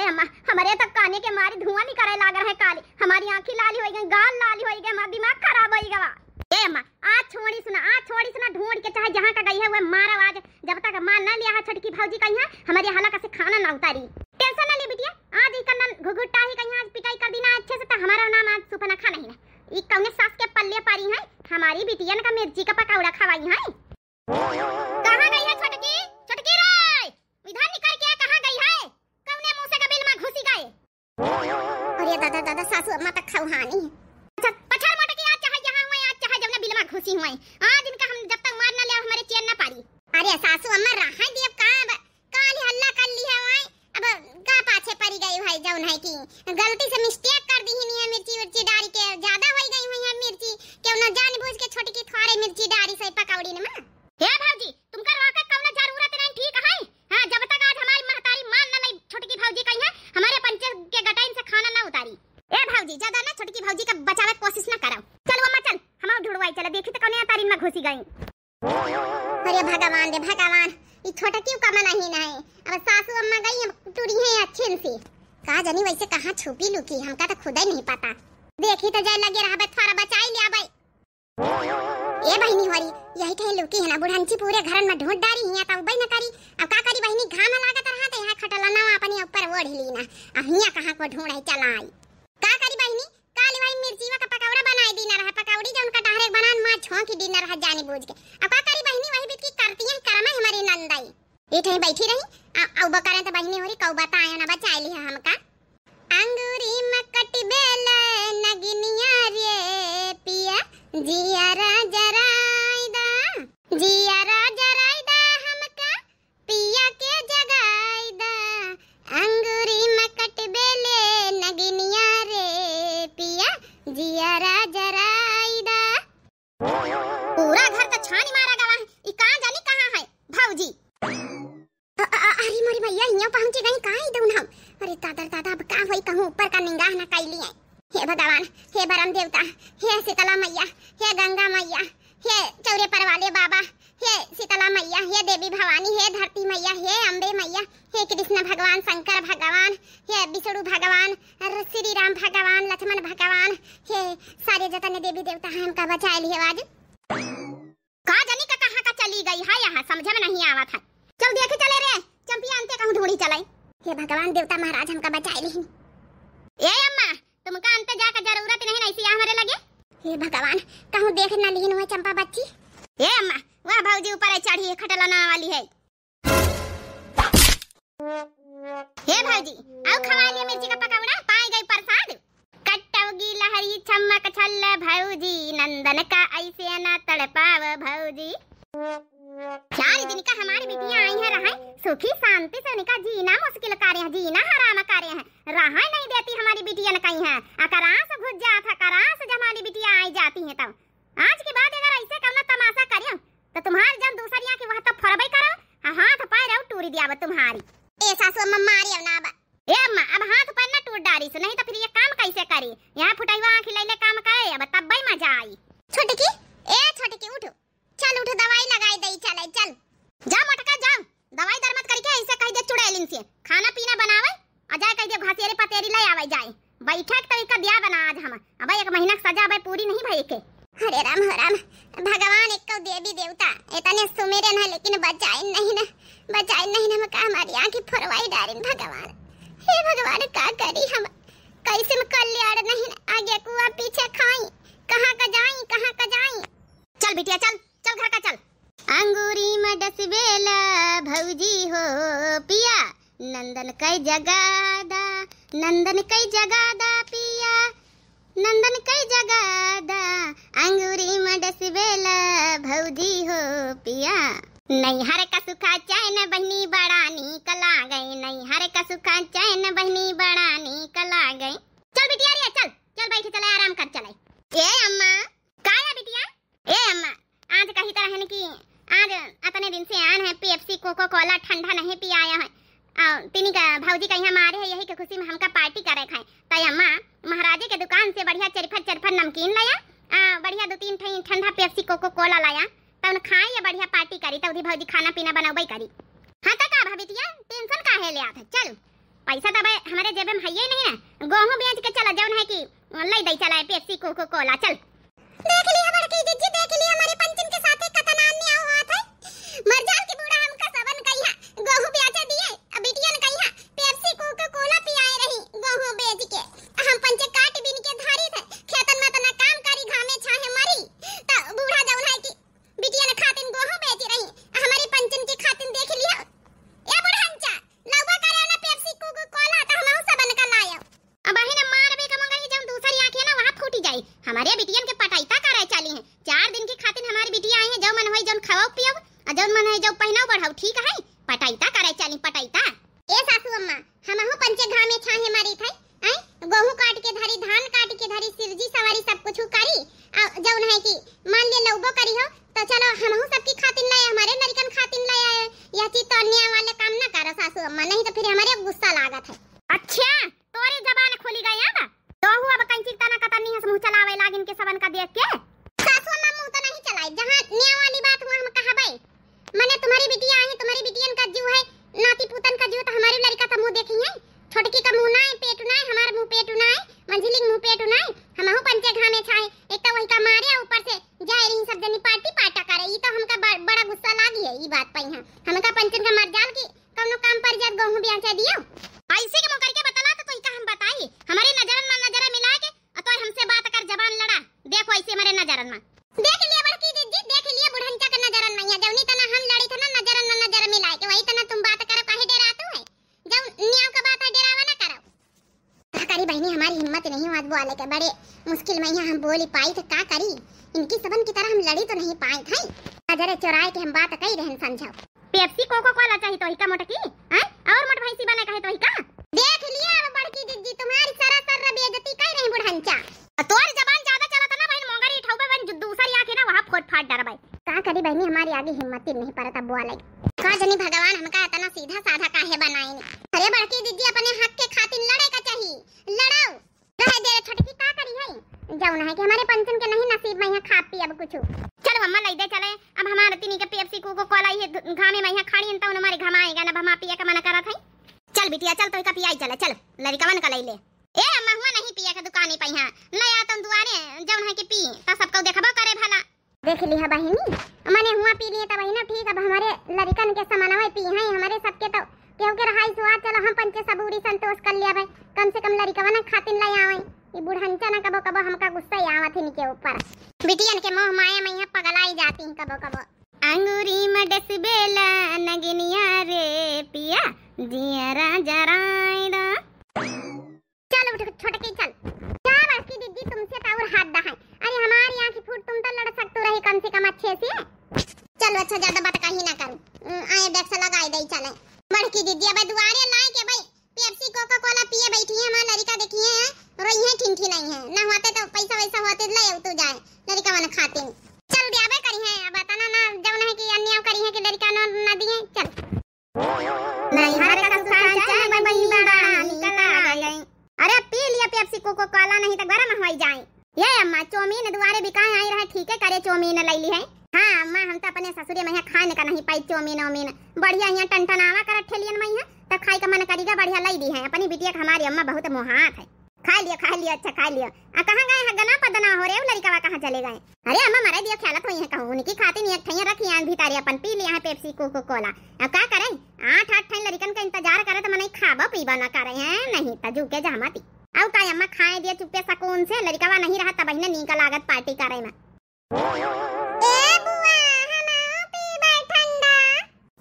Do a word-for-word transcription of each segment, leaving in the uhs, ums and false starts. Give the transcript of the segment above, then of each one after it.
अम्मा, हमरे तो काने के मारी धुआं निकरे लाग रहे काली, हमारी आँखी लाली होइ गई, गाल लाली होइ गए, हमारा दिमाग खराब होइ गवा। ए अम्मा, आज छोड़ी सुना, आज छोड़ी सुना, ढूंढ के चाहे जहाँ का गई है वह मारो आज, जब तक मार ना लिया है छोटकी भौजी कहीं है, हमारे हलक से खाना ना उतारी। टेंशन ना ले बिटिया, आज ही कन्नन घुघुट्टा ही कहीं आज पिटाई कर दी ना अच्छे से, तो हमारा नाम आज सुपनखा नहीं है। ई कौने सास के पल्ले पारी है, हमारी बिटियन का मिर्ची का पकौड़ा खवाई है। कहाँ गई है छोटकी? छोटकी रे, इधर निकल के आ, कहाँ गई है? कौने मुंह से का बिल में घुसी गए? अरे दादा, दादा, सासू अम्मा तक खाऊ हानी। अच्छा, पछाड़ मोटकी, आज चाहे यहाँ हुए, आज चाहे जौने बिल में घुसी हुए, आज इनका हम जब तक मार ना ले, हमारे चैन ना पारी। अरे सासू अम्मा, रहा दिए अब का, अब काली हल्ला कर ली है वहीं, अब का पाछे पड़ी गई है, जौन है कि गलती से मिस्टेक कर दी ही नहीं है, मिर्ची उर्ची डाल के ज्यादा हो गई हुई है मिर्ची, क्यों ना जानबूझ के छोटकी थोड़े मिर्ची डाली से पकौड़ी में। हे भौजी, तुमका रोके कौनो जरूरत नहीं, ठीक है? हाँ, जब तक आज हमारी महतारी मान न लई छोटकी भौजी कहीं है, हमारे पंचे के गटाइन से खाना ना उतारी। ए भौजी, ज्यादा ना छोटकी भौजी का बचावे के कोशिश ना करो। चल अम्मा चल, हम ढुड़वाई चले, देखी तो कौने तारीन में घुसी गई। अरे भगवान रे भगवान, ई छोटकी कम नहीं ना है। अब सासू अम्मा गई, अब टूरी है अच्छे से। का जानी वैसे कहाँ छुपी लुकी, हमका तो खुद ही नहीं पता। देखी तो जाए लगे रहबे, थोड़ा बचाई ले आबे। ए बहिनी होरी, यही कहीं लुकी है ना, बुढ़ंची पूरे घरन में ढूंढ डारी हिया, तब उबई न करी। अब का करी बहिनी, घाम लागत रहा तो यहाँ खटलना अपनी ऊपर ओढ़ ली ना, अब हिया कहाँ को ढूंढ है चलाई। का करी बहिनी, काली वही मिर्चीवा का पकौड़ा बनाए दी ना रहा, पकौड़ी जो उनका डहरे बनान माँ झोंकी दी ना रहा जानी बूझ के। अब का करी बहिनी, वही बिटकी करती है करम है हमारी नंदाई। ई ठही बैठी रही, आ, अउबा करें तो बहिनी होरी कउ बताए ना बचाए लिहा हमका। अंगूरी में कटबेल नगिनिया रे पिया, जियारा जराई दा, जियारा जराई दा हमका, पिया के जगाई दा। अंगूरी में कटबेल नगिनिया रे पिया, जियारा जराई दा। पूरा घर तो छानी मारा गवा है, ई का जानी कहाँ है भौजी। अ, अ, अ, अरे मोरी मैया, हियाँ पहुँची गई का ई दउन हम? अरे दादा रे दादा, अब का होई, कहूँ ऊपर का निगाह ना कइली है। हे भगवान, हे बरम देवता, हे शीतला मैया, हे गंगा मैया, हे चौरे पर वाले बाबा, हे शीतला मैया, हे देवी भवानी, हे धरती मैया, हे अम्बे मैया, हे कृष्ण भगवान, शंकर भगवान, हे विष्णु भगवान, अरे श्री राम भगवान, लक्ष्मण भगवान, हे सारे जतने देवी देवता हैं, हमका बचाए लिहे आज। का जानी का कहाँ का चली गई है, यहाँ समझे में नहीं आवत है। चल देखे चले रे, चंपिया अंते कहूँ ढूंढी चलाई। हे भगवान देवता महाराज, हमका बचाए लिहिन। ए अम्मा, तुमका अंते जाके जरूरत नहीं, नहीं सिया हमारे लगे। हे भगवान, कहूँ देख न लिहिन हुए चंपा बच्ची। ए अम्मा, वह भौजी ऊपर है चढ़ी है, खटलना वाली है। हे भौजी, आओ खवा लिया मिर्ची का पकौड़ा, पाए गई प्रसाद। कट्टौगी लहरी छमक छल्ल भौजी, नंदन का ऐसे ना तड़पाव भौजी। चार दिन का हमारी बिटिया आई है रहे, सुखी शांति से उनका जीना मुश्किल करे हैं, जीना हराम करे हैं, रहा नहीं देती हमारी बिटिया न कहीं है, अकरास घुस जात है, अकरास जब हमारी बिटिया आई जाती है तब। आज के बाद अगर ऐसे कौनो तमाशा करियो तो तुम्हार जन दूसरिया के वह तो फरबे करो, आ हाथ पैर और टूरी दियाब तुम्हारी। ए सासू अम्मा मारियो ना अब। ए अम्मा, अब हाथ पैर ना टूट डारी सो, नहीं तो फिर ये काम कैसे करी? यहाँ फुटैवा आँखी लैले काम करे, अब तब्बे मजा आई। छोटकी, ए छोटकी, उठ, चल उठ, दवाई लगाई दई, चल, चल। जा मोटका, जा, दवाई दरमत करके ऐसे कह दे चुड़ैलिन से, खाना पीना बनावे, आ जाए कह दे घसेरे पतेरी ले आवे जाए। बैठे के तो इनका ब्याह बना आज हम, अब एक महीना के सजा अब पूरी नहीं भई के। हरे राम, हो राम, भगवान, एक देवी देवता, इतने सुमेरन है, लेकिन बचाइन नहीं न, बचाइन नहीं न, हमका हमारी आँखी फोरवाई डारिन भगवान। हे भगवान, का करी हम, कैसे में कल्याण नहीं न, आगे कुआ पीछे खाई, कहाँ का जाई, कहाँ का जाई। चल बिटिया, चल, चल घर का चल। अंगूरी में डसबेला भौजी हो पिया, नंदन कई जगादा, नंदन कई जगादा पिया, नंदन कई जगादा, अंगूरी में डसबेला भौजी हो पिया। नैहर का सुखा चैन बहिनी बड़ा नीक लागे, नैहर का सुखा चैन बहिनी बड़ा नीक लागे। चल बिटिया रे, चल, चल बैठ, चले आराम कर, चले। ए अम्मा। का है बिटिया? ए अम्मा, आज कही तरह है कि आज अतने दिन से आन है, पेप्सी, कोको कोला, ठंडा नहीं पियाया है। आ, तिनी का भौजी का यहाँ मारे है, यही के खुशी में हमका पार्टी करे खाए। तय अम्मा, महाराजे के दुकान से बढ़िया चरफर चरफर नमकीन लाया, आ, बढ़िया दो तीन ठे ठंडा पेप्सी, कोको कोला लाया, तब न खाए या बढ़िया पार्टी करी, तब उधी भौजी खाना पीना बनौबे करी। हाँ, तो का भा बिटिया, टेंशन काहे ले आत है? चल, पैसा तबे हमरे जेबे में हइये नहीं ना, गोहूँ बेच के चला, जौन है कि लइ दई चला है Pepsi, Coca Cola, चल। देख लिया बड़की जिज्जी, देख लिया, हमरे पंचन के साथे कतना अन्याय होत है। मर जाल के बूढ़ा हमका सबन कहिया गोहूँ बेचे दिए, अब बिटियन कहिया Pepsi, Coca Cola पियाए रही गोहूँ बेच के। हम पंचे काट बीन के धारी थे, खेतन में तना काम करी, घामे छाहे मरी, त बूढ़ा जौन है कि बिटियन खातिन गोहूँ बेची रही, हमरे पंचन के खातिन देख लिया। ए बुढ़ंचा, लउबा करे ना Pepsi, Coca Cola, त हमहू सबन का लायब। अब बहिन, मार बे कमंगरी, जौन दूसरी आँख है ना, वहाँ फूटी जाई। हमरे बिटियन के पटाइता करे चली हैं। चार दिन की खातिन हमारी बिटिया आई है, जौन मन होई जौन खाओ पियो, और जौन मन होई जौन पहनाओ बढ़ाओ, ठीक है? पटाइता करे चली, पटाइता। ए सासू अम्मा, हमहू पंचे घामे छाहे मरी थे, हैं? गोहूँ काट के धरी, धान काट के धरी, सिरजी सवारी सब कुछ करी, आ जौन है कि मान ले लउबो करी हो, तो चलो हमहू सबकी खातिन लाए, हमरे लड़कन खातिन लाए, यह चीज तो अन्याय वाले काम ना करो सासू अम्मा, नहीं तो फिर हमरे गुस्सा लागत है। अच्छा, तोरे जबान खुली गई अब? तोहू अब कंची तना कतरनी हस मुँह चलावे लागिन के सबन का देख के। सासू अम्मा मुँह तो नहीं चलाई, जहाँ न्याय वाली बात हुआ हम कहबे। मने तुम्हारी बिटिया आई, तुम्हारी बिटियन का जीव है, नाती पुतन का जीव तो हमारी लड़का तो मुँह देखी है। छोटकी का मुँह ना है, पेट ना है, हमार मुँह पेट ना है, मंझली के मुँह पेट ना है, हमहू पंचे घामे छाए। एक तो वही का मारे, ऊपर से जाए रही सब जनी पार्टी पार्टा करे। ई तो हमका ब-, बड़ा गुस्सा लागी है ई बात पे। यहाँ हमका पंचन का मर जाल की कौनो काम पर जात गोहूँ बेचा दियो। ऐसे के मुकर के बतला तो तोहिका हम बताई। हमरे नजरन में नजर मिला के अ तोय हमसे बात कर, जबान लड़ा। देखो ऐसे हमरे नजरन में। देख लिया बड़की दीदी, देख लिया बुढ़ंचा के नजरन में। यहाँ जौनी तना हम लड़ी थे ना नजरन में नजर मिला के, वही तना तुम बात करो, काहे डेरातू है? जौन न्याव का बात है डेरावा ना करो। का करी बहिनी, हमारी हिम्मत नहीं हुआ बोले के, बड़े मुश्किल में यहाँ हम बोली पाई थे, का करी? इनकी सबन की तरह हम लड़ी तो नहीं पाई थे। नजर चुराए के हम बात कही रहन समझाओ। Pepsi Coca Cola चाही तोहिका मोटकी, हैं? और मोट भैंसी बने कहे तोहिका? देख लिया अब बड़की दीदी, तुम्हारी सरासर बेइज्जती कर रही बुढ़ंचा। अ तोर जबान ज्यादा चलत ना बहिन, मोंगरी उठाउबे बहिन, जो दूसर आके ना वहाँ फोट फाट डरबे। का करी बहिनी, हमारी आगे हिम्मत ही नहीं परत अब बोले। का जनी भगवान हमका इतना सीधा साधा काहे बनाइन। अरे बड़की दीदी, अपने हक के खातिर लड़े का चाही, लड़ो। रहे दे रे छोटकी, का करी है? जौन है कि हमारे पंचन के नहीं नसीब में यहाँ खा पी अब कुछ। चल अम्मा, लई दे चले। अब हमारे तिनी के Pepsi Coca Cola ये घ-, घामे में यहाँ खाड़ी तो हमारे घमाएगा ना, अब हमार पिए का मन करत है। चल बिटिया चल, तोहिका पियाई चले, चल लड़िकवन का लई ले। ए अम्मा, हुआ नहीं पिए के दुकानी पे यहाँ, ले आ तुम दुआरे, जौन है कि पी, तो सबको देखबो करे भला। देख लिहा बहिनी, मने हुआ पी लिए तब ना ठीक। अब हमरे लड़िकन के समनवे पी हैं, हमरे सबके तो केहू के रहाई सुआ। चलो हम पंचे सबूरी संतोष कर लिया भाई, कम से कम लड़िकवन खातिन ले आवे। ई बुढ़ंचा ना कबो कबो हमका गुस्सा ही आवत है इनके ऊपर। बिटियन के मोह माया में यहाँ पगलाई जाती हैं कबो कबो। अंगूरी में डसबेला नगिनिया रे पिया, जियरा जराई दा। चल उठ छोटकी चल। क्या बड़की दीदी, तुमसे तो और हद है। अरे हमारी आँखी फूट, तुम तो लड़ सकते रहे कम से कम अच्छे से। चलो अच्छा, ज्यादा बात कहीं ना करूँ। उम, आए डेस्क लगाए दे चले। बड़की दीदी अब दुआरे लाए के भाई Pepsi Coca Cola पिए बैठी है, हमारा लड़िका देखिए है, रोई है, ठिन ठिन आई है। ना होते तो पैसा वैसा होते ले तू जाए लड़िकवन खातिन। चल दियाबे करी है, अब अतना ना जौन है कि अन्याय करी है कि लड़िका ना, ना दिए। चल। नैहर का सुखान चैन बनी बड़ा नीक लागै। अरे पी लिया Pepsi Coca Cola, नहीं तो गरम होई जाए। ये अम्मा, चौमीन दुआरे बिकाए आई रहे, ठीके करे चौमीन लई ली है। हाँ अम्मा, हम तो अपने ससुरे में यहाँ खाने का नहीं पाई चौमीन ओमीन। बढ़िया यहाँ टनटनावा करत ठेलियन में यहाँ, तो खाए का मन करीगा, बढ़िया लई दी है। अपनी बिटिया का हमारी अम्मा बहुत मोहात है। खा लिया, खा लिया, अच्छा खा लिया। आ कहाँ गए हैं गना पदना हो रे, उ लड़िकवा कहाँ चले गए? अरे अम्मा, मरे दिया ख्यालत होई है कहूँ, उनकी खातिर नहीं एक ठैया रखी आन भीतर अपन पी लिया है Pepsi Coca Cola। अब का करे, आठ आठ ठैन लड़िकन का इंतजार करे तो मनई खाबो पीबो ना करे हैं, नहीं तो जू के जहमती। अब का अम्मा, खाए दिया चुप्पे सुकून से, लड़िकवा नहीं रहा तब इन्हें नीक लागत पार्टी करे में। ए बुआ, हम आओ पीबे ठंडा।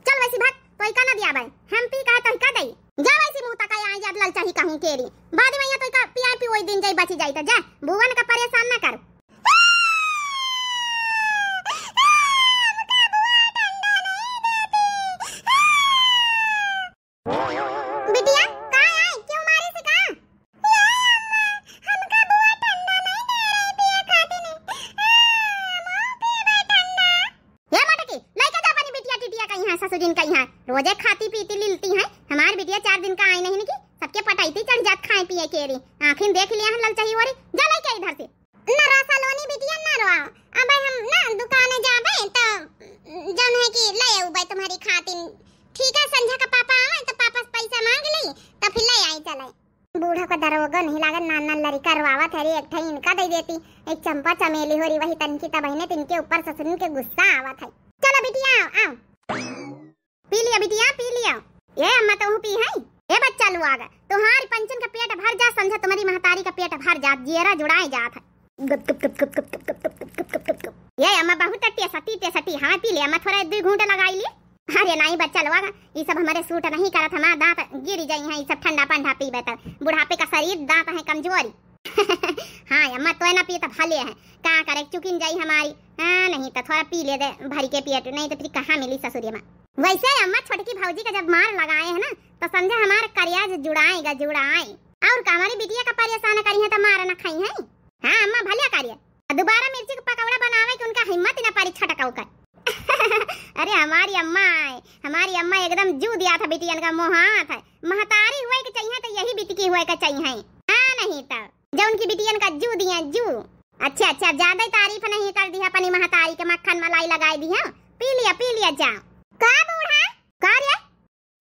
चल वैसी भाग, तोहिका ना दियाबे, हम पी कहे तोहिका दई। जा वैसी मुँह तका आई जात ललचाही कहूँ केरी। बाद में यहाँ तोहिका पिया पी वही दिन जाई बची जाई तो जा, बुवन का परेशान ना कर। हमका बुआ ठंडा नहीं देती। बिटिया, का आए? क्यों मारे से का? ये अम्मा, हमका बुआ ठंडा नहीं दे रही पिए खातिर। आ, हम पीबे ठंडा। ये मटकी, लइके जा अपनी बिटिया टिटिया का यहाँ, ससुरिन का यहाँ। रोजे खाती पीती लिलती हैं। हमार बिटिया चार दिन का आई नहीं कि सबके पटाईती चढ़ जात खाए पिए केरी। आँखिन देख लिया है ललचाही ओरी। जा लइके इधर से। ना रोसलोनी बिटिया, ना रोआ। अबे हम ना दुकाने जाबे, तो जौन है कि ले अउबे तुम्हारी खातिन। ठीक है, संझा का पापा आवे, तो पापा से पैसा मांग ली, तो फिर ले आई चले। बूढ़ा का दरोगा नहीं लागत, नान नान लड़िका रोआवत है रे, एक ठे इनका दे देती, एक चंपा चमेली हो रही, वही तनकी तबहिने तिनके ऊपर ससुरन के गुस्सा आवत है। चलो बिटिया, आओ, आओ। पी लिया बिटिया, पी लिया। ए अम्मा, तोहू पी है? ए बच्चा लोग, तोहार पंचन का पेट भर जा, समझा तुम्हारी महतारी का पेट भर जा, जियरा जुड़ाए जात है। गप, गप, गप, गप, गप, गप, गप, गप, गप, गप, गप। ए अम्मा, बहुत टेसटी, टेसटी, हाँ पी ले अम्मा, थोड़ा दुई घूंट लगाई ले। अरे नहीं बच्चा लोग, ये सब हमारे सूट नहीं करत, हमार दांत गिर जाई हैं, ये सब ठंडा पंडा पीबे त बुढ़ापे का शरीर, दांत है कमजोरी। हाँ अम्मा, तोय ना पी त भले है, का करे, चुकिन जाई हमारी। हाँ, नहीं तो थोड़ा पी ले दे भरी के पेट, नहीं तो फिर कहाँ मिली ससुरी माँ। वैसे अम्मा, छोटकी भौजी का जब मार लगाए है ना, तो समझे हमार करियाज जुड़ाएगा, जुड़ाए। और का हमारी बिटिया का परेशान करी है तो मार ना खाई है। हाँ अम्मा, भले करिए। दोबारा मिर्ची का पकौड़ा बनावे के उनका हिम्मत ना पड़ी छटकाऊ कर। अरे हमारी अम्मा है, हमारी अम्मा एकदम जू दिया था बिटियन का मोहात है। महतारी हुए के चाहिए तो यही बिटिकी हुए के चाहिए। हाँ नहीं तो जो उनकी बिटियन का जू दिया जू। अच्छा अच्छा, ज्यादा ही तारीफ नहीं कर दी अपनी महतारी के, मक्खन मलाई लगाई दी है। पी लिया, पी लिया, जाओ। का बूढ़ा? का रे?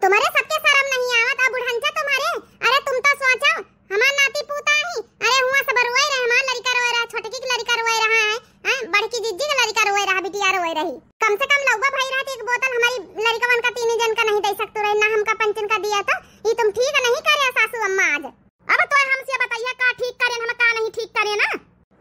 तुम्हारे सबके शर्म नहीं आवत, अब बुढ़ंचा तुम्हारे? अरे तुम तो सोचो, हमार नाती पूता ही, अरे हुआ सब रोए रहे, हमार लड़िका रोए रहा, छोटकी के लड़िका रोए रहा है, हैं? बड़की जिज्जी के लड़िका रोए रहा, बिटिया रोए रही। कम से कम लौवा भई रहत एक बोतल हमारी लड़िकवन का तीन जन का नहीं दे सकते रहे, ना हमका पंचन का दिया तो ये तुम ठीक नहीं करे सासू अम्मा आज। अब तो हमसे बताइए का ठीक करे हम का नहीं ठीक करे ना।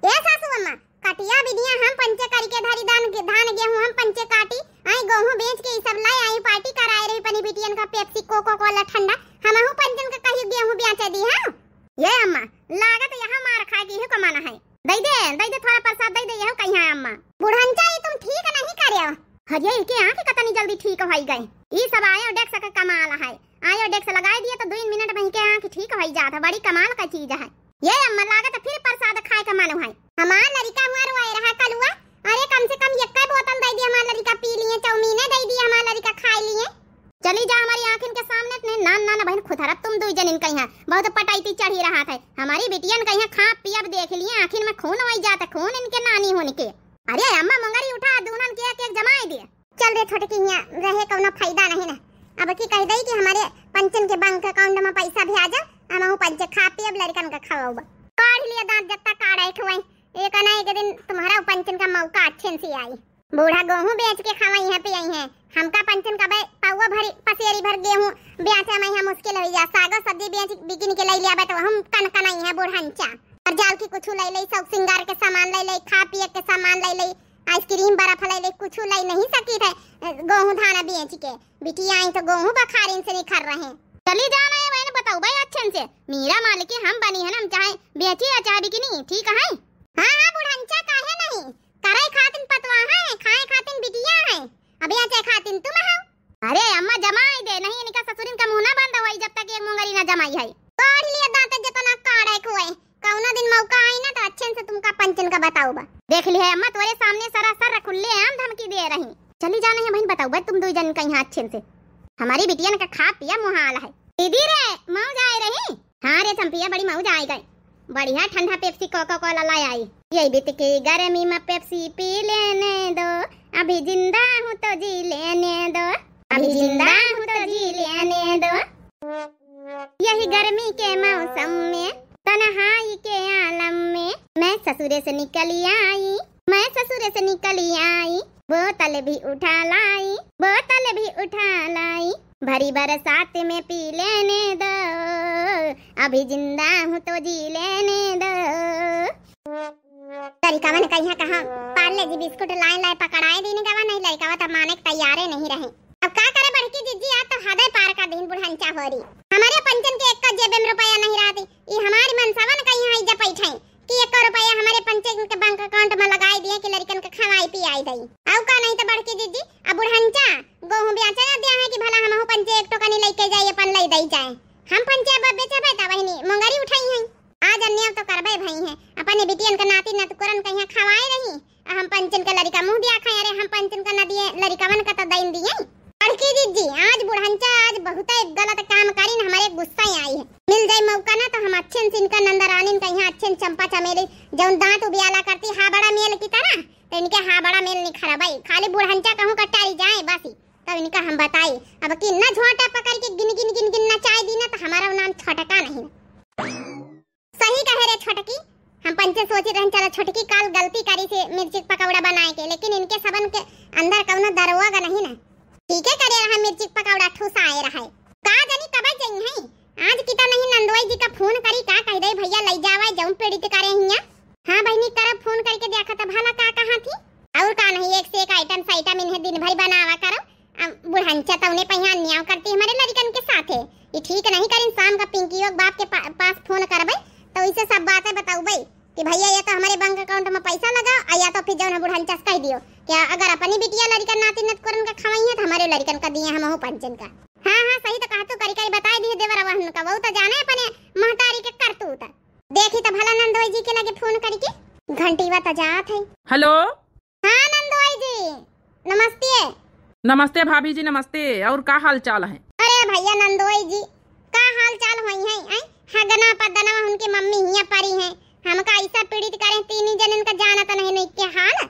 ए सासू अम्मा, कटिया बिनिया हम पंचे करी के धरी, धान गे-, धान गेहूं हम पंचे काटी, आई गेहूं बेच के ई सब लाई, आई पार्टी कराए रही अपनी बिटियन का पेप्सी कोको कोला ठंडा, हमहू पंचन का कही गेहूं बेचे दी हम। ये अम्मा, लागत यहाँ मार खाए की ही कमाना है। दे दे, दे दे, थोड़ा प्रसाद दे दे, यहो कहीं है अम्मा। बुढ़ंचा, ये तुम ठीक नहीं करे हो। हरिये, इनके आँख कतनी जल्दी ठीक होई गए। ई सब आयोडेक्स का कमाल है। आयोडेक्स लगाई दिए तो दो मिनट में इनके आँख ठीक होई जात है। बड़ी कमाल का चीज है। ये अम्मा, लागत फिर प्रसाद खाए का मन है। हमार लड़िका हुआ रोए रहा कलुआ। अरे कम से कम यक्का बोतल दे दिए, हमार लड़िका पी लिए, चाउमीने दे दिए, हमार लड़िका खाए लिए। चली जा हमारी आँखिन के सामने से, नान नान बहन खुथरत तुम दुई जनिन कहीं, बहुत पटाइती चढ़ी रहा था। हमारी बिटियन कहीं खा पियब देख लिए, आँखिन में खून होई जात, खून इनके नानी होन के। अरे अम्मा मुंगरी उठा, दूनन के एक एक जमाई दिए। चल रे छोटकी, हियाँ रहे कौनो फायदा नहीं ना। अब की कह दई कि हमारे पंचन के बैंक अकाउंट में पैसा भी आ जा, हमहू पंचे खा पियब, लड़कन का खवाउब। काढ़ लिए दांत जब तक काढ़े खुआई, एक ना एक दिन तुम्हारा पंचन का मौका अच्छे से आई। बूढ़ा गेहूं बेच के खवाई है, पियाई है। हमका पंचन का बे पौवा भरी पसेरी भर गेहूं बेचे में है मुश्किल हो जा। सागो सब्जी बेच बिकिन के ले लिया तो हम कन कनाई है बुढ़ंचा। और जाल की कुछ ले ले, शौक सिंगार के सामान ले ले, खा पिए के सामान ले ले, आइसक्रीम बर्फ ले ले, कुछ ले नहीं सकी थे। गेहूं धान बेच के बिटिया आई तो गेहूं बखारिन से निखर रहे। चली जाना है, मैंने बताऊ भाई अच्छे से। मीरा मालिक हम बनी है ना, हम चाहे बेची या चाहे बिकिनी, ठीक है? हाँ हाँ बुढ़ंचा, काहे नहीं? करे खातिन पतवा है, खाए खातिन बिटिया है, अब बेचे खातिन तुम हो। अरे अम्मा जमाई दे, नहीं इनका ससुरिन का मुंह ना बंद होई जब तक एक मुंगरी ना जमाई है। काढ़ लिए दांत जितना काढ़े खुए, कौनो दिन मौका आई ना तो अच्छे से तुमका पंचन का बताउब। देख ली है अम्मा, तोरे सामने सरासर खुले आम धमकी दे रही। चली जाना है बहन, बताउब तुम दो जन का यहाँ अच्छे से। हमारी बिटियन का खा पिया मुहाल है। दीदी रे, मऊ जाए रही? हाँ रे चंपिया, बड़ी मऊ जाए गए। बढ़िया ठंडा पेप्सी कोको कोला ला आई। ये बीत की गर्मी में पेप्सी पी लेने दो, अभी जिंदा हूँ तो जी लेने दो, अभी जिंदा हूँ तो जी लेने दो। यही गर्मी के मौसम में, तन्हाई के आलम में, मैं ससुरे से निकली आई, मैं ससुरे से निकली आई, बोतल भी उठा लाई, बोतल भी उठा लाई, भरी बरसात में पी लेने दो, अभी जिंदा हूँ तो जी लेने दो। लड़िकवन कहिया कहाँ पार्ले जी बिस्कुट लाए लाए पकड़ाए दीन गवा, नहीं लड़िकवा त माने के तैयारे नहीं रहे। अब का करे बड़की जिज्जी, आज तो हदे पार का दिन बुढ़ंचा होरी। हमारे पंचन के एक जेबे में रुपया नहीं रहती, ई हमारी मनसवन कहिया है जब बैठे कि एक रुपया हमारे पंचन के बैंक अकाउंट में लगाए दिए कि लड़कन के खवाई पियाई दई। आउ का नहीं तो बड़की जिज्जी, अब बुढ़ंचा गेहूं बेचा दिया है कि भला हमहू पंचे एक टोकनी लेके जाए, अपन ले दई जाए। हम पंचे अब बेचबे त बहिनी मुंगरी उठाई है। आज अन्याय तो करबे भई है, अपने बिटियन के नाती नतकुरन कहिया खवाए रही, आ हम पंचन के लड़िका मुंह दिया खाए, अरे हम पंचन का न दिए, लड़िकवन का तो दइन दिए। बड़की जिज्जी, आज बुढ़ंचा आज बहुत एक गलत काम करिन, हमारे गुस्सा ही आई है। मिल जाए मौका ना तो हम अच्छे से इनका नंदरानिन कहिया अच्छे से चंपा चमेली, जौन दांत उबियाला करती हा बड़ा मेल की तरह, तो इनके हा बड़ा मेल निखरबई। खाली बुढ़ंचा कहूँ कटारी जाए बस ही। तब इनका हम बताई, अब कि न झोंटा पकड़ के गिन गिन गिन गिन नचाए दी ना, तो हमारा नाम छोटका नहीं। रहन चला छोटकी काल गलती करिस मिर्ची के पकौड़ा बनाए के, लेकिन इनके सबन के अंदर कउनो दरोगा नहीं ना। ठीके करे रहा मिर्ची के पकौड़ा ठुसाए रहा। का जानी कब जइहैं। आज की तो नहीं नंदोई जी का फोन करी, का कहि दे भइया लइ जावा जउन पीड़ित करे हियाँ। हाँ बहिनी, करब फोन करिके देखा त भला का कहा थी। अउर का नहीं, एक से एक आइटम साइटम इन्हें दिन भर बनावा करो। अब बुढ़ंचा तउने पहिया अन्याय करती हमरे लड़िकन के साथे। ये ठीक नहीं करिन, शाम का पिंकियो के बाप के पा-, पास फोन करबे तो इसे सब बातें बतउबे कि भइया ये तो हमरे बैंक अकाउंट में पैसा लगाओ, आ या तो फिर जउन है बुढ़ंचा से कहि दियो कि अगर अपनी बिटिया लड़िकन नाती नतकुरन का खवइहैं तो हमरे लड़िकन का दिए हमहू पंचन का। हाँ हाँ सही तो कहा तू, करी करी बताइ दिए देवर वहन का, वो तो जाने अपने महतारी के करतूत। देखी त भला नंदोई जी के लगे फोन करिके। घंटीवा त जात है। हेलो। हाँ नंदोई जी, नमस्ते। नमस्ते भाभी जी, नमस्ते। अउर का हाल चाल है? अरे भइया नंदोई जी, का हाल चाल होइहैं, हैं? हगना पदनवा उनकी मम्मी हियाँ परी हैं, हमका अइसा पीड़ित करें, तीन जनन का जानत नहीं, नहीं के हाल।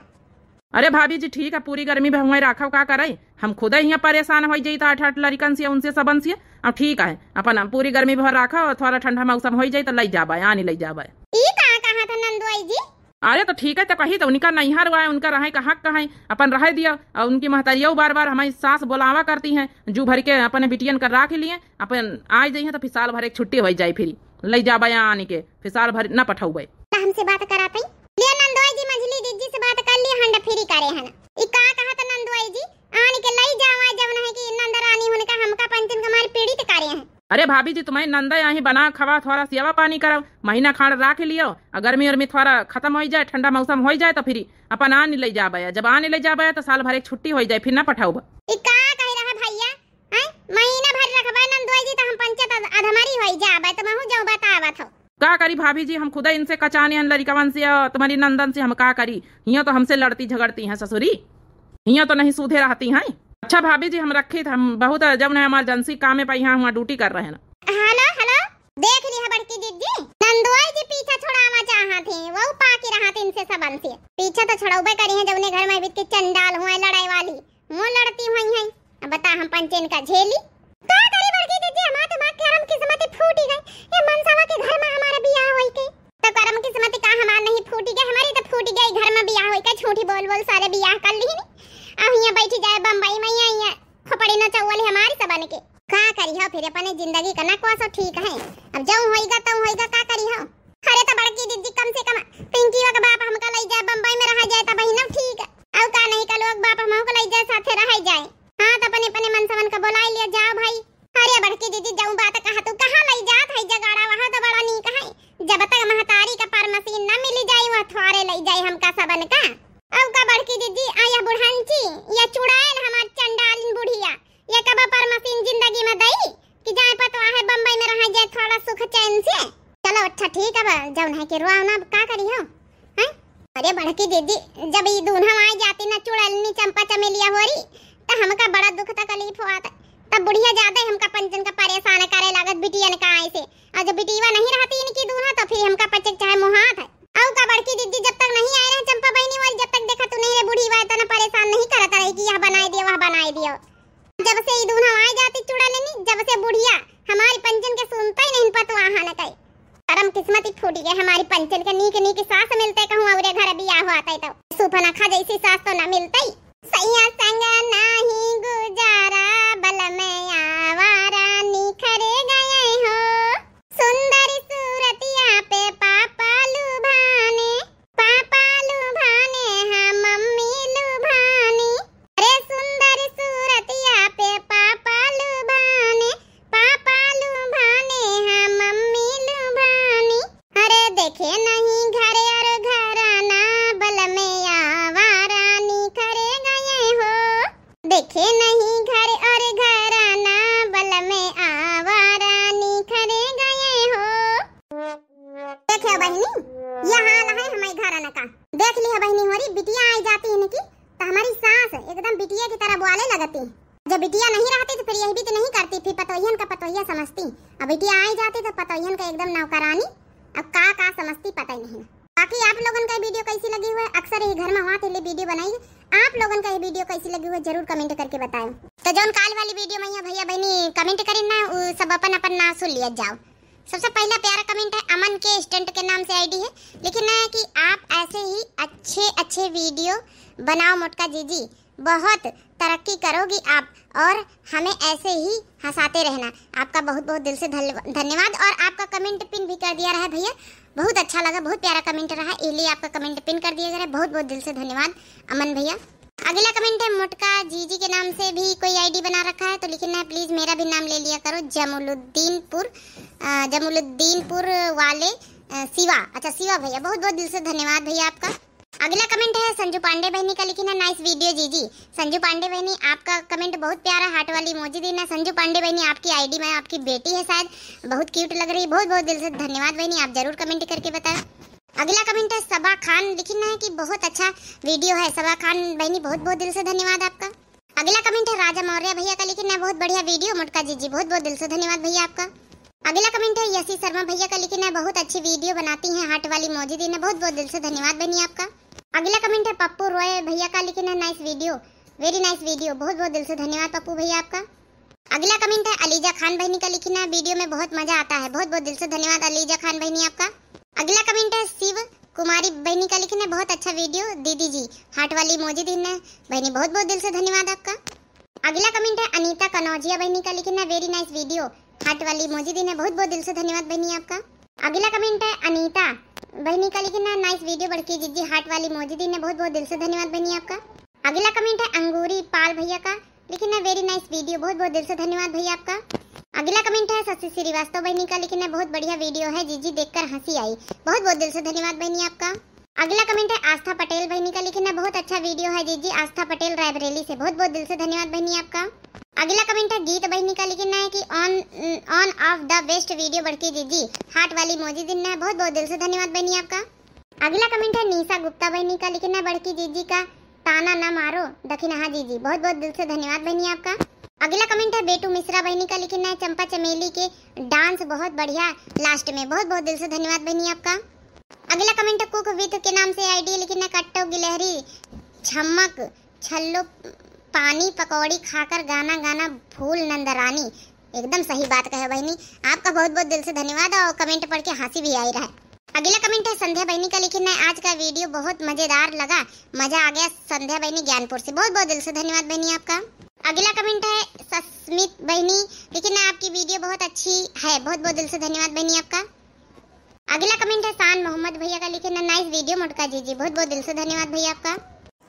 अरे भाभी जी, ठीक है, पूरी गर्मी भर हुआँ राखव, का करइ? हम खुदइ हियाँ परेशान होइ जाई, त आठ आठ लड़िकन से, उनसे सबन से। अब ठीक है, अपन पूरी गर्मी भर राखव, थोड़ा ठंडा मौसम होइ जाई, त लइ जाबे, आनी लइ जाबे। ई का कहा था नंदोई जी? अरे त ठीक है, त कही त उनका नैहर हुआ है, उनका रहे का हक है, अपन रहे दियो, अउर उनकी महतरियो बार बार हमारी सास बोलावा करती हैं, जू भर के अपने बिटियन का राख लिए, अपन आ जइहैं त फिर साल भर एक छुट्टी होइ जाई, फिर लइ जाबे आनी के, फिर साल भर न पठउबे। त हमसे बात करातइ। लियो नंदोई जी, मझली दीदी से बात कर लियो, हंड फ्री करे हन। ई का कहत नंदोई जी, आन के लई जावा, जब नहीं कि नंद रानी हुनका हमका पंचन के मारे पीड़ित करे हैं। अरे भाभी जी, तुम्हारी नंदा यहीं बना खवा, थोड़ा सेवा पानी करब, महीना खाड़ राख लियो, अ गर्मी उर्मी थोड़ा खतम होइ जाए, ठंडा मौसम होइ जाए, त फिर अपन आन लई जाबे, जब आन लई जाबे त साल भर एक छुट्टी होइ जाए, फिर ना पठउब। ई का कह रहा भइया, हैं? महीना भर रखबे नंदोई जी, त हम पंचन अध-, अधमरी होइ जाबे, त महू जउन बतावत हो। का करी भाभी जी, हम खुदइ इनसे कचाने हन लड़िकवन से, अउर तुम्हारी नंदन से हम का करी? हियाँ तो हमसे लड़ती झगड़ती हैं ससुरी, हियाँ तो नहीं सूधे रहती हैं। अच्छा भाभी जी, हम रखी थे, हम बहुत जउन है emergency काम में पइहाँ हुआँ ड्यूटी कर रहे हैं। हेलो, हेलो, देख लिहा बड़की दीदी, नंदोई जी पीछा छुड़ावा चाहत ही, वो पाकी रहत इनसे सबन से। पीछा तो छुड़ाउबे करी हैं, जउने घर में बीत के चंडाल हुआ लड़ाई वाली, वो लड़ती हुई हैं। अब बता, हम पंचन का झेली? का करी बड़की दीदी, हमार तो माँ करम किस्मत फूटी गई। ये मनसवा के घर में हमारे बियाह होई के। तो करम किस्मत का हमार नहीं फूटी गई, हमारी तो फूटी गई घर में बियाह होई के। झूठी बोल बोल सारे बियाह कर ली। अब हियाँ बैठी जाए बम्बई में, हियाँ, हियाँ खोपड़ी नचौवली हमारी सबन के। का करी हो फिर, अपने जिंदगी का नकवा सो ठीक है। अब जउन होइगा तउन होइगा, का करी हो। अरे त बड़की दीदी, कम से कम पिंकियो के बाप हमका लई जाए, बम्बई में रहा जाए, तब ही न ठीक। अउ का नहीं, का लोग बाप हमहू के लई जाए, साथे रह जाए। हाँ, त अपने अपने मनसवन का बोलाई लिया जाओ भाई। अरे बड़की दीदी, जउन बात कहा तू, कहाँ लई जात है जगाड़ा, वहाँ तो बड़ा नीक है। जब तक महतारी का परमसीन न मिली जाई, वह थ्वारे लई जाए हमका सबन का। अउ का बड़की दीदी, आ यह बुढ़ंची, यह चुड़ैल हमार चंडालिन बुढ़िया, ये कब परमसीन जिंदगी में दई कि जाए पतवा है बम्बई में रहा जाए थोड़ा सुख चैन से। चलो अच्छा ठीक है, अब जउन है कि रोआ ना, अब का करी हो, हैं? अरे बड़की दीदी, जब ई दून्हा आए जाती ना चुड़ैलनी चंपा चमेलिया होरी, त हमका बड़ा दुख तकलीफ होत। तब बुढ़िया ज्यादा ही हमका पंचन का परेशान करे लागत बिटियन का आए से। अउर जब बिटिया नहीं रहती इनकी दून्हा तो फिर हमका पचक चाहे मुहात है। अउ का बड़की दीदी, जब तक नहीं आए रहे चंपा बहिनी वाली, जब तक देखा तू नहीं रे बुढ़िया इतना परेशान नहीं करत रही कि यह बनाए दियो, वह बनाए दियो। जब से ई दून्हा आए जाती चुड़ैलनी, जब से बुढ़िया हमारी पंचन के सुनते ही नहीं पतवाहन के। करम किस्मत ही फूटी गए हमारी पंचन के, नीक नीक सास मिलते कहूँ अउरे घर बियाह होते तो। सुपनखा जैसी सास तो न मिलते। सैया संग नाही गुजारा, बलम आवारा निखरे गए हो। सुंदर सूरतिया पे पापा लुभाने, पापा लुभाने, हाँ मम्मी लुभानी। अरे सुंदर सूरतिया पे पापा लुभाने, पापा लुभाने, हाँ मम्मी लुभानी। अरे देखे नहीं घर और घराना, बलम आवारा निखरे गए हो। देखे नहीं घर और घराना, बलम आवारा निखरे गए हो। देखे बहिनी, यह हाल है हमारे घरन का। देख लिहा बहिनी, होरी बिटिया आई जाती इनकी, त हमारी सास एकदम बिटिया की तरह बोले लगती। जब बिटिया नहीं रहती तो फिर यह भी तो नहीं करती, फिर पतोहियन का पतोहिया समझती। अब बिटिया आई जाती तो पतोहियन का एकदम नौकरानी, अब का का समझती पता ही नहीं। बाकी आप लोगन का वीडियो कैसी लगी हुई, अक्सर यही घर में हुआ थे ले वीडियो बनाई। आप लोगन का ये वीडियो कैसी लगी हुई जरूर कमेंट करके बताएं। तो जौन काल वाली वीडियो में यहाँ भैया बहनी कमेंट करें ना, उ सब अपन अपन नाम सुन लिया जाओ। सबसे पहला प्यारा कमेंट है अमन के स्टंट के नाम से आईडी है, लिखिन है कि आप ऐसे ही अच्छे अच्छे वीडियो बनाओ मोटका जीजी, बहुत तरक्की करोगी आप और हमें ऐसे ही हंसाते रहना। आपका बहुत बहुत दिल से धन्यवा-, धन्यवाद। और आपका कमेंट पिन भी कर दिया रहा है भैया, बहुत अच्छा लगा, बहुत प्यारा कमेंट रहा, इसलिए आपका कमेंट पिन कर दिया गया है। बहुत बहुत दिल से धन्यवाद अमन भैया। अगला कमेंट है मोटका जीजी के नाम से भी कोई आईडी बना रखा है, तो लिखिन है प्लीज मेरा भी नाम ले लिया करो, जमुलुद्दीनपुर, अ, जमुलुद्दीनपुर वाले, अ, शिवा, अच्छा शिवा भैया, बहुत बहुत दिल से धन्यवाद भैया आपका। अगला कमेंट है संजू पांडे बहनी का, लिखिन है नाइस वीडियो जीजी। संजू पांडे बहनी, आपका कमेंट बहुत प्यारा, हार्ट वाली इमोजी दीन है। संजू पांडे बहनी, आपकी आईडी में आपकी बेटी है शायद, बहुत क्यूट लग रही है। बहुत बहुत दिल से धन्यवाद बहनी, आप जरूर कमेंट करके बताएं। अगला कमेंट है सबा खान, लिखिन है कि बहुत अच्छा वीडियो है। सबा खान बहनी, बहुत बहुत दिल से धन्यवाद आपका। अगला कमेंट है राजा मौर्य भैया का, लिखिन है बहुत बढ़िया वीडियो मोटका जीजी, बहुत बहुत दिल से धन्यवाद भैया आपका। अगला कमेंट है यशी शर्मा भैया का, लिखिन है बहुत अच्छी वीडियो बनाती हैं हार्ट वाली इमोजी दीन है, बहुत बहुत दिल से धन्यवाद बहनी आपका। अगला कमेंट है पप्पू रॉय भैया का, लिखिन है नाइस वीडियो, वेरी नाइस वीडियो, बहुत बहुत दिल से धन्यवाद पप्पू भैया आपका। अगला कमेंट है अलीजा खान बहनी का, लिखिन है वीडियो में बहुत मजा आता है, बहुत बहुत दिल से धन्यवाद अलीजा खान बहनी आपका। अगला कमेंट है शिव कुमारी बहनी का, लिखिन है बहुत अच्छा वीडियो दीदी जी, हार्ट वाली इमोजी दीन है बहनी, बहुत बहुत दिल से धन्यवाद आपका। अगला कमेंट है अनीता कनौजिया बहनी का, लिखिन है वेरी नाइस वीडियो, हार्ट वाली इमोजी दीन है, बहुत बहुत दिल से धन्यवाद बहनी आपका। अगला कमेंट है अनीता बहनी का, लिखिन है नाइस वीडियो बड़की जीजी, हार्ट वाली इमोजी दीन है, बहुत बहुत दिल से धन्यवाद बहनी आपका। अगला कमेंट है अंगूरी पाल भैया का, लिखिन है वेरी नाइस वीडियो, बहुत बहुत दिल से धन्यवाद भैया आपका। अगला कमेंट है शशि श्रीवास्तव बहनी का, लिखिन है बहुत बढ़िया वीडियो है जीजी, देखकर हंसी आई, बहुत बहुत दिल से धन्यवाद बहनी आपका। अगला कमेंट है आस्था पटेल बहनी का, लिखिन है बहुत अच्छा वीडियो है जीजी, आस्था पटेल रायबरेली से, बहुत बहुत दिल से धन्यवाद बहनी आपका। अगला कमेंट है गीत बहनी का, लिखिन है कि on, one of the best video बड़की जीजी, हार्ट वाली इमोजी दीन है, बहुत बहुत दिल से धन्यवाद बहनी आपका। अगला कमेंट है निशा गुप्ता बहनी का, लिखिन है बड़की जीजी का ताना ना मारो दखिनहा जीजी, बहुत बहुत दिल से धन्यवाद बहनी आपका। अगला कमेंट है बेटू मिश्रा बहनी का, लिखिन है चंपा चमेली के डांस बहुत बढ़िया लास्ट में, बहुत बहुत दिल से धन्यवाद बहनी आपका। अगला कमेंट है कुक विथ के नाम से आईडी, लिखिन है कट्टो गिलहरी छमक छल्लो पानी पकौड़ी खाकर गाना गाना फूल नंदरानी। एकदम सही बात कहे बहनी, आपका बहुत बहुत दिल से धन्यवाद और कमेंट पढ़ के हंसी भी आई रहा है। अगला कमेंट है संध्या बहनी का, लिखिन है आज का वीडियो बहुत मजेदार लगा, मजा आ गया संध्या बहनी ज्ञानपुर से, बहुत बहुत दिल से धन्यवाद बहनी आपका। अगला कमेंट है सस्मित बहनी, लिखिन है आपकी वीडियो बहुत अच्छी है, बहुत बहुत दिल से धन्यवाद बहनी आपका। अगला कमेंट है शान मोहम्मद भैया का, लिखिन है नाइस वीडियो मोटका जीजी, बहुत बहुत दिल से धन्यवाद भैया आपका।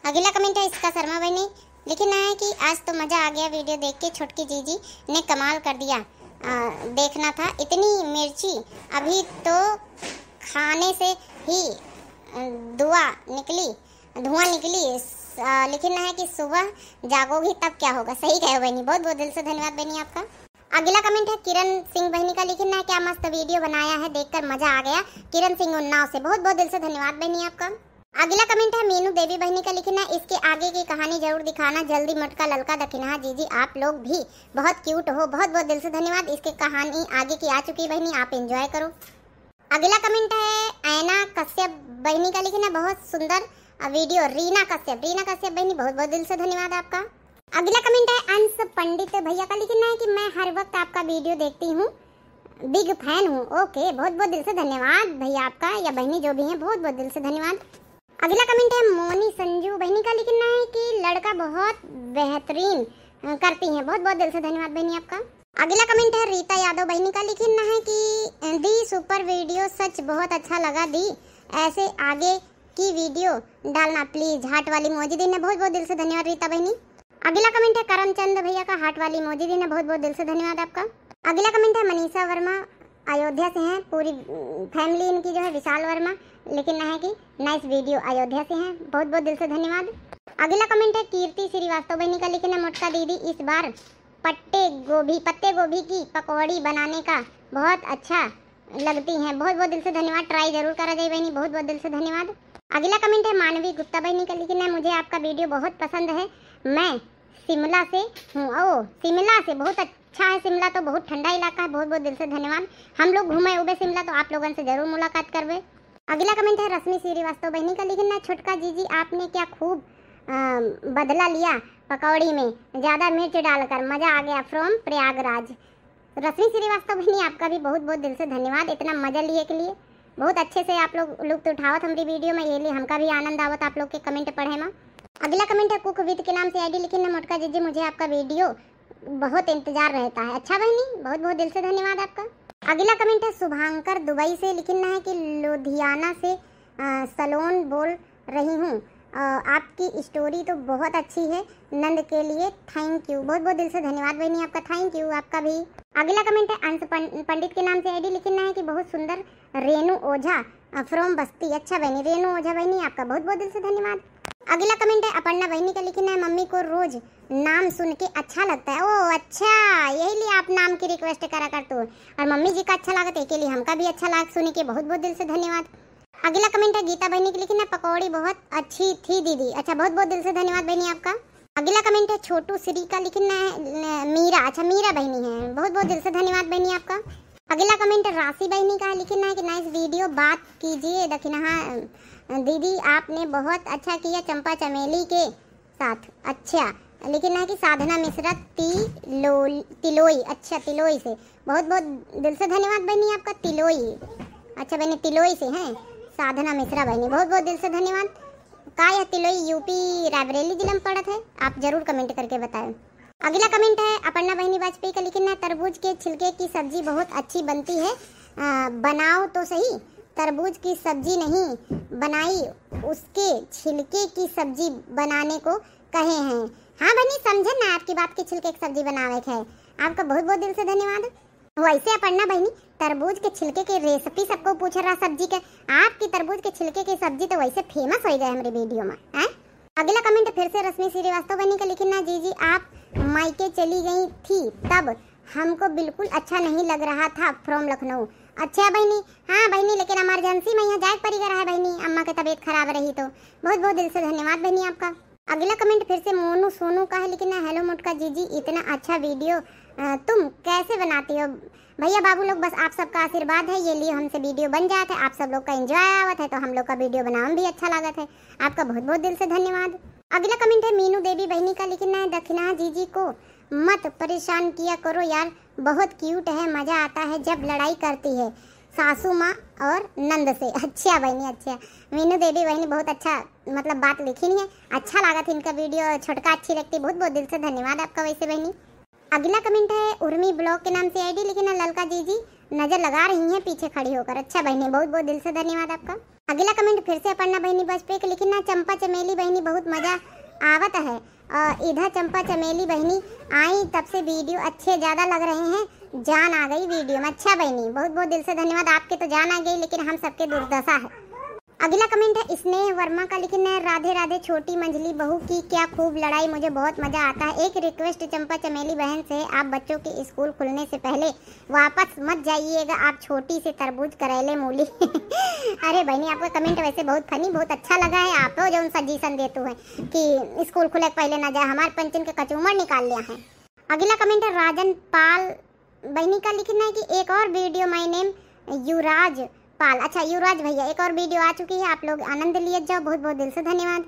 अगला कमेंट है इसका शर्मा बहनी, लिखिन है कि आज तो मजा आ गया वीडियो देख के, छोटकी जीजी ने कमाल कर दिया। आ, देखना था इतनी मिर्ची, अभी तो खाने से ही, अ, धुआं निकली, धुआं निकली। स-, आ, लिखिन है कि सुबह जागोगी तब क्या होगा। सही कहे बहनी, बहुत बहुत दिल से धन्यवाद बहनी आपका। अगला कमेंट है किरण सिंह बहनी का, लिखिन है क्या मस्त वीडियो बनाया है, देखकर मजा आ गया। किरण सिंह उन्नाव से, बहुत बहुत दिल से धन्यवाद बहनी आपका। अगला कमेंट है मीनू देवी बहनी का, लिखिन है इसके आगे की कहानी जरूर दिखाना जल्दी, मोटका ललका दखिनहा जीजी आप लोग भी बहुत क्यूट हो, बहुत बहुत दिल से धन्यवाद। इसके कहानी आगे की आ चुकी बहनी, आप एंजॉय करो। अगला कमेंट है ऐना कश्यप बहनी का, लिखिन है बहुत सुंदर, अ, वीडियो। रीना कश्यप, रीना कश्यप बहनी बहुत बहुत दिल से धन्यवाद आपका। अगला कमेंट है अंश पंडित भैया का, लिखिन है कि मैं हर वक्त आपका वीडियो देखती हूँ, बिग फैन हूँ। ओके, बहुत बहुत दिल से धन्यवाद भैया आपका या बहनी जो भी हैं, बहुत बहुत दिल से धन्यवाद। अगला कमेंट है मोनी संजू बहनी का, लिखिन है कि लड़का बहुत बेहतरीन, अ, करती हैं। बहुत बहुत दिल से धन्यवाद बहनी आपका। अगला कमेंट है रीता यादव बहनी का, लिखिन है कि दी सुपर वीडियो सच बहुत अच्छा लगा दी, ऐसे आगे की वीडियो डालना प्लीज, हार्ट वाली इमोजी दीन है। बहुत बहुत दिल से धन्यवाद रीता बहनी। अगला कमेंट है करमचंद भैया का, हार्ट वाली इमोजी दीन है। बहुत बहुत दिल से धन्यवाद आपका। अगला कमेंट है मनीषा वर्मा, अयोध्या से हैं, पूरी, उम, फैमिली इनकी जो है विशाल वर्मा, लिखिन है कि नाइस वीडियो अयोध्या से हैं, बहुत बहुत दिल से धन्यवाद। अगला कमेंट है कीर्ति श्रीवास्तव बहनी का, लिखिन है मोटका दीदी इस बार पत्ते गोभी, पत्ते गोभी की पकौड़ी बनाने का बहुत अच्छा लगती हैं। बहुत बहुत दिल से धन्यवाद, ट्राई जरूर करा जाए बहनी, बहुत बहुत दिल से धन्यवाद। अगला कमेंट है मानवी गुप्ता बहनी का, लिखिन है मुझे आपका वीडियो बहुत पसंद है, मैं शिमला से हूँ। ओ, शिमला से, बहुत अच्छा है शिमला तो, बहुत ठंडा इलाका है। बहुत बहुत दिल से धन्यवाद। हम लोग घूमे उबे शिमला, तो आप लोगन से जरूर मुलाकात करबे। अगला कमेंट है रश्मि श्रीवास्तव बहनी का, लिखिन है छोटका जीजी आपने क्या खूब, अ, बदला लिया पकौड़ी में, ज्यादा मिर्च डालकर, मजा आ गया, फ्रॉम प्रयागराज। रश्मि श्रीवास्तव बहिनी, आपका भी बहुत बहुत दिल से धन्यवाद इतना मजा लिए के लिए। बहुत अच्छे से आप लोग लुत्फ उठावत हमरी वीडियो में, ये लिए हमका भी आनंद आवत आप लोग के कमेंट पढ़े में। अगला कमेंट है कुक विद के नाम से आईडी लिखिन है, मोटका जीजी मुझे आपका वीडियो बहुत इंतजार रहता है। अच्छा बहिनी, बहुत बहुत दिल से धन्यवाद आपका। अगला कमेंट है शुभांकर दुबई से, लिखिन है कि लुधियाना से अ, सलोन बोल रही हूँ। अ, आपकी स्टोरी तो बहुत अच्छी है, नंद के लिए थैंक यू। बहुत बहुत दिल से धन्यवाद बहिनी आपका, थैंक यू आपका भी। अगला कमेंट है अंश पं-, पंडित के नाम से आईडी लिखिन है कि बहुत सुंदर रेणु ओझा फ्रॉम बस्ती। अच्छा बहिनी, रेणु ओझा बहिनी आपका बहुत बहुत दिल से धन्यवाद। अगला कमेंट है अपर्णा बहिनी का लिखिन है, मम्मी को रोज नाम सुन के अच्छा लगता है। ओ अच्छा, यही लिए आप नाम की रिक्वेस्ट करा करतू और मम्मी जी का अच्छा लागत है, के लिए हमका भी अच्छा लाग सुन के बहुत बहुत दिल से धन्यवाद। अगला कमेंट है गीता बहिनी के लिखिन है, पकौड़ी बहुत अच्छी थी दीदी। अच्छा, बहुत बहुत दिल से धन्यवाद बहिनी आपका। अगला कमेंट है छोटू श्री का लिखिन है, न, मीरा, अच्छा मीरा बहिनी है, बहुत बहुत दिल से धन्यवाद बहिनी आपका। अगला कमेंट है राशि बहिनी का लिखिन है कि नाइस वीडियो, बात कीजिए दखिनहा दीदी, आपने बहुत अच्छा किया चंपा चमेली के साथ। अच्छा, लिखिन है कि साधना मिश्रा तिलोल-, तिलोई, अच्छा तिलोई से बहुत बहुत दिल से धन्यवाद बहिनी आपका, तिलोई। अच्छा बहिनी, तिलोई से हैं साधना मिश्रा बहिनी, बहुत बहुत दिल से धन्यवाद। का यह तिलोई यूपी रायबरेली जिला में पड़त है? आप जरूर कमेंट करके बताएं। अगला कमेंट है अपर्णा बहिनी वाजपेयी का लिखिन है, तरबूज के छिलके की सब्जी बहुत अच्छी बनती है, अ, बनाओ तो सही, तरबूज की सब्जी नहीं बनाई, उसके छिलके की सब्जी बनाने को कहे हैं। हाँ बहिनी, समझे ना आपकी बात के छिलके की सब्जी बनावे के है। आपका बहुत बहुत दिल से धन्यवाद। वैसे अपर्णा बहिनी, तरबूज के छिलके के रेसिपी सबको पूछ रहा सब्जी के, आपकी तरबूज के छिलके की सब्जी तो वैसे फेमस हो गए हमारे वीडियो में, हैं? अगला कमेंट फिर से रश्मि श्रीवास्तव बहिनी का लिखिन है, जीजी आप मायके चली गई थी तब हमको बिल्कुल अच्छा नहीं लग रहा था, फ्रॉम लखनऊ। अच्छा बहिनी, हाँ बहिनी, लेकिन इमरजेंसी में यहाँ जाए पड़ी रहा है बहिनी, अम्मा के तबीयत खराब रही तो। बहुत बहुत दिल से धन्यवाद बहिनी आपका। अगला कमेंट फिर से मोनू सोनू का है, लिखिन है, हेलो मोटका जीजी, इतना अच्छा वीडियो, अ, तुम कैसे बनाती हो? भैया बाबू लोग, बस आप सबका आशीर्वाद है, ये लिए हमसे वीडियो बन जात है, आप सब लोग का एंजॉय आवत है तो हम लोग का वीडियो बनावे में भी अच्छा लागत है। आपका बहुत बहुत दिल से धन्यवाद। अगला कमेंट है मीनू देवी बहिनी का, लिखिन है, दखिनहा जीजी को मत परेशान किया करो यार, बहुत क्यूट है, मजा आता है जब लड़ाई करती है सासू माँ और नंद से। अच्छा बहिनी, अच्छा, मीनू देवी बहिनी बहुत अच्छा, मतलब, बात लिखिन है। अच्छा लागत है इनका वीडियो, छोटका अच्छी लगती। बहुत बहुत दिल से धन्यवाद आपका वैसे बहिनी। अगला कमेंट है उर्मी ब्लॉग के नाम से आईडी, लिखिन है, ललका जीजी नजर लगा रही हैं पीछे खड़ी होकर। अच्छा बहिनी, बहुत बहुत दिल से धन्यवाद आपका। अगला कमेंट फिर से अपर्णा बहिनी वाजपेयी के, लिखिन है, चंपा चमेली बहिनी बहुत मजा आवत है। अ, इधर चंपा चमेली बहिनी आई तब से वीडियो अच्छे ज्यादा लग रहे हैं, जान आ गई वीडियो में। अच्छा बहिनी, बहुत बहुत दिल से धन्यवाद। आपके तो जान आ गई, लेकिन हम सबके दुर्दशा है। अगला कमेंट है स्नेह वर्मा का, लिखिन है, राधे राधे छोटी मंझली बहू की क्या खूब लड़ाई, मुझे बहुत मजा आता है। एक रिक्वेस्ट चंपा चमेली बहन से है, आप बच्चों के स्कूल खुलने से पहले वापस मत जाइएगा आप, छोटी से तरबूज करैले मूली। अरे बहिनी, आपका कमेंट वैसे बहुत फनी, बहुत अच्छा लगा है। आपो जौन सजेशन देतू है कि स्कूल खुले के पहले ना जाए, हमारे पंचन के कचूमर निकाल लिया है। अगला कमेंट है राजन पाल बहिनी का, लिखिन है कि एक और वीडियो, माय नेम युवराज पाल। अच्छा युवराज भैया, एक और वीडियो आ चुकी है, आप लोग आनंद लिए जाओ। बहुत बहुत दिल से धन्यवाद।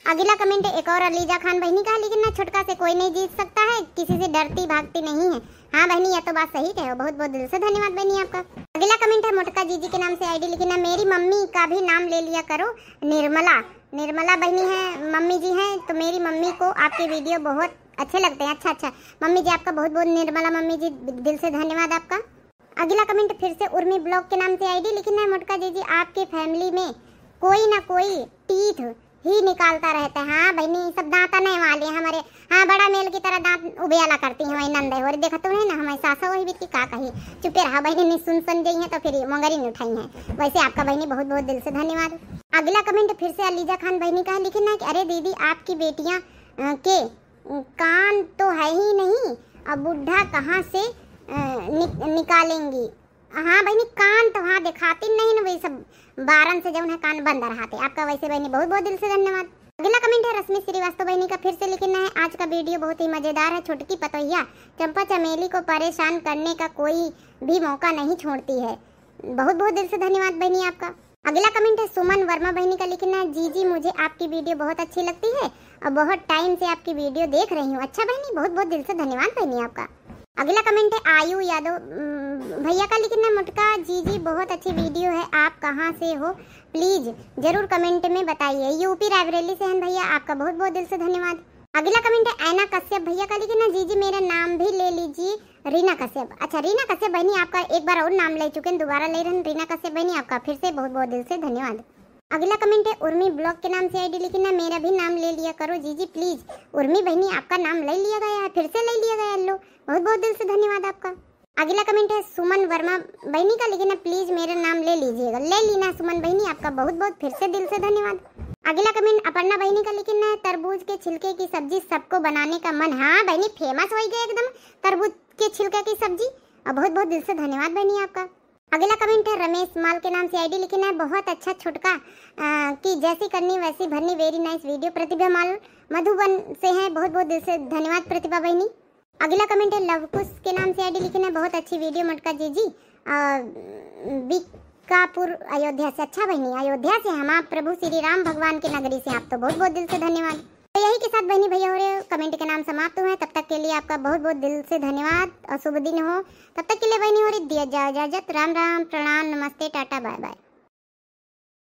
अगला कमेंट है एक और अलीजा खान बहिनी का, लिखिन है, छोटका से कोई नहीं जीत सकता है, किसी से डरती भागती नहीं है। हाँ बहिनी, यह तो बात सही कहे हो। बहुत बहुत दिल से धन्यवाद बहिनी आपका। अगला कमेंट है मोटका जीजी के नाम से आईडी, लिखिन है, मेरी मम्मी का भी नाम ले लिया करो, निर्मला। निर्मला बहिनी है, मम्मी जी हैं, तो मेरी मम्मी को आपके वीडियो बहुत अच्छे लगते हैं। अच्छा अच्छा मम्मी जी, आपका बहुत बहुत, निर्मला मम्मी जी, दिल से धन्यवाद आपका। अगला कमेंट फिर से उर्मी ब्लॉग के नाम से आईडी, लिखिन है, मोटका जीजी आपके फैमिली में कोई ना कोई टीथ ही निकालता रहता है। हाँ बहिनी, सब दांता नहीं वाले हैं हमारे। हाँ, बड़ा मेल की तरह दांत उबियाला करती हैं वही नंदे हो। अरे देखा तो नहीं ना, हमारी सासा वही बीत की का कही। चुपे रहा बहिनी, नहीं सुन सुन गई हैं तो फिर मोंगरी नहीं उठाई हैं। वैसे आपका बहिनी बहुत बहुत दिल से धन्यवाद। अगला कमेंट फिर से अलीजा खान बहिनी का है, लिखिन है कि अरे दीदी, आपकी बेटियाँ, अ, के कान तो है ही नहीं, अब बुढ़ा कहाँ से, अ, नि-, निकालेंगी। हाँ बहिनी, कान तो हाँ देखाती नहीं न, वही सब बारन से जौन है कान बंद रहाते। आपका वैसे बहिनी बहुत बहुत दिल से धन्यवाद। अगला कमेंट है रश्मि श्रीवास्तव बहिनी का, फिर से लिखिन है, आज का वीडियो बहुत ही मजेदार है। छोटकी पतोहिया चंपा चमेली को परेशान करने का कोई भी मौका नहीं छोड़ती है। बहुत बहुत दिल से धन्यवाद बहिनी आपका। अगला कमेंट है सुमन वर्मा बहिनी का, लिखिन है, जीजी मुझे आपकी वीडियो बहुत अच्छी लगती है और बहुत टाइम से आपकी वीडियो देख रही हूँ। अच्छा बहिनी, बहुत बहुत दिल से धन्यवाद बहिनी आपका। अगला comment है आयु यादव, उम, भैया का लिखना है, मोटका जीजी बहुत अच्छी video है, आप कहाँ से हो? Please जरूर comment में बताइए। यूपी रायबरेली से हैं भैया, आपका बहुत बहुत दिल से धन्यवाद। अगला comment है ऐना कश्यप, भैया का लिखना है, जीजी मेरा नाम भी ले लीजिए, रीना कश्यप। अच्छा रीना कश्यप बहनी, आपका एक बार और नाम ले चुके हैं, दोबारा ले रहे हैं। रीना कश्यप बहनी, आपका फिर से बहुत बहुत दिल से धन्यवाद। अगला comment है उर्मी vlog के नाम से ID लिखना है, मेरा भी नाम ले लिया करो जीजी please। उर्मी बहनी, आपका नाम ले लिया गया है, फिर से ले लिया गया है, लो बहुत बहुत दिल से धन्यवाद आपका। अगला comment है सुमन वर्मा बहनी का लिखना है, please मेरा नाम ले लीजिएगा। ले लीना सुमन बहनी, आपका बहुत बहुत फिर से दिल से धन्यवाद। अगला comment अपर्णा बहनी का लिखना है, तरबूज के छिलके की सब्जी सबको बनाने का मन। हाँ बहनी, famous होइ गए एकदम तरबूज के छिलके की सब्जी। और बहुत बहुत दिल से धन्यवाद बहनी आपका। अगला comment है रमेश माल के नाम से ID लिखना है, बहुत अच्छा छोटका, अ, की जैसी करनी वैसी भरनी, very nice video। प्रतिभा माल मधुबन से हैं, बहुत बहुत दिल से धन्यवाद प्रतिभा बहनी। अगला comment है लवकुश के नाम से ID लिखना है, बहुत अच्छी video मोटका जीजी, अ, बीकापुर अयोध्या से। अच्छा बहनी, अयोध्या से हम आप प्रभु श्री राम भगवान के नगरी से, आप तो बहुत बहुत दिल से धन्यवाद। तो यही के साथ बहनी भैया हो रहे comment के नाम समाप्त हुए हैं। तब तक के लिए आपका बहुत बहुत दिल से धन्यवाद और शुभ दिन हो। तब तक के लिए बहनी हो रही दिया जाओ इजाजत। राम राम, प्रणाम, नमस्ते, टाटा, bye bye।